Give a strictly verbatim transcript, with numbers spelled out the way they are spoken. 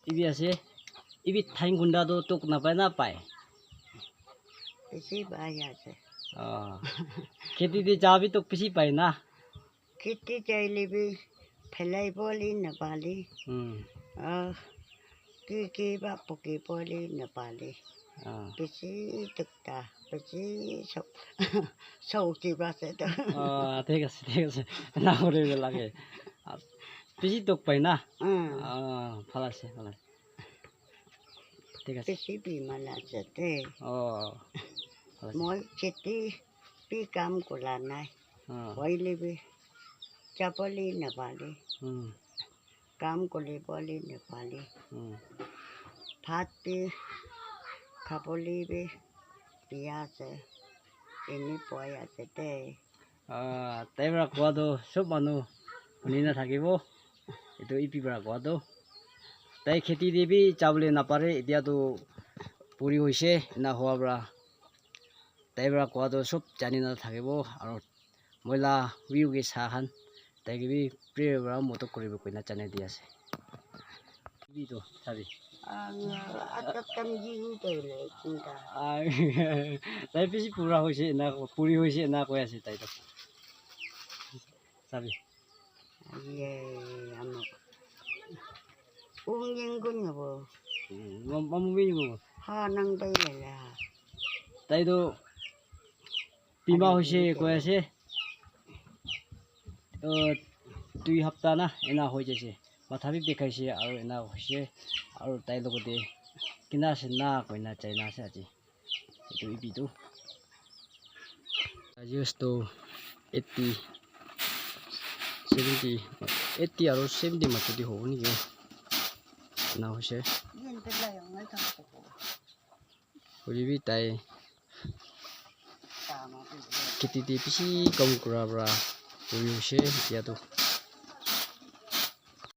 Ibi ase. Ibi thain gunda tu tok napai na pai. Bishi pai ase. Oh. Kheti te ja bi tok bishi pai na. Kheti jaile bi phelai bole napale. Hmm. Ah, ki ki ba puki bole napale. Ah. Bishi tukta, bishi sok, sok ki ba se to. Ah, thik ase, thik ase. Na hore be lage. Ah, bishi tok pai na? Hmm. Ah, bhal ase, bhal ase. Thik ase. Bishi bimar ase de. Oh. Bhal ase. Moi kheti bi kam kura nai. Ah. Hoile bi jabole napale. Hmm. Kam kuri bole napale. Hmm. Bhat bi khabole bi biya ase. Eni bohi ase de. Ah, tai para kowa tu sob manu huni na thakibo. Etu ipi para kowa tu. Tai kheti te bi jabole napare, etia tu buri hoise, ena howa para. Tai para kowa tu sob jani na thakibo, aro moi la view ke sa khan, tai ke bi prayer para modot kuribo koina janai di ase. Bi tu, sabi. Ah, atak kam ji ni tai le, chinta. Ah, tai bishi pura hoise, ena, puri hoise, ena koi ase tai tu. Sabi. Ye, amo. Ung yeng kun yabo. Hmm, mam-, mamu bi yabo. Ha, nang bai le la. Tai tu bima hoise koi ase. Uh, dui hapta na ena hoi jaise. Matha bi bikhaise aru ena hoise. Aru tai logote kina ase na koina jaina ase aji. Etu ipi tu. Price tu eighty, seventy, eighty aru seventy majo te hobo niki. Ena hoise. Hoile bi tai kheti te bishi kam kura para kuri hoise etia tu.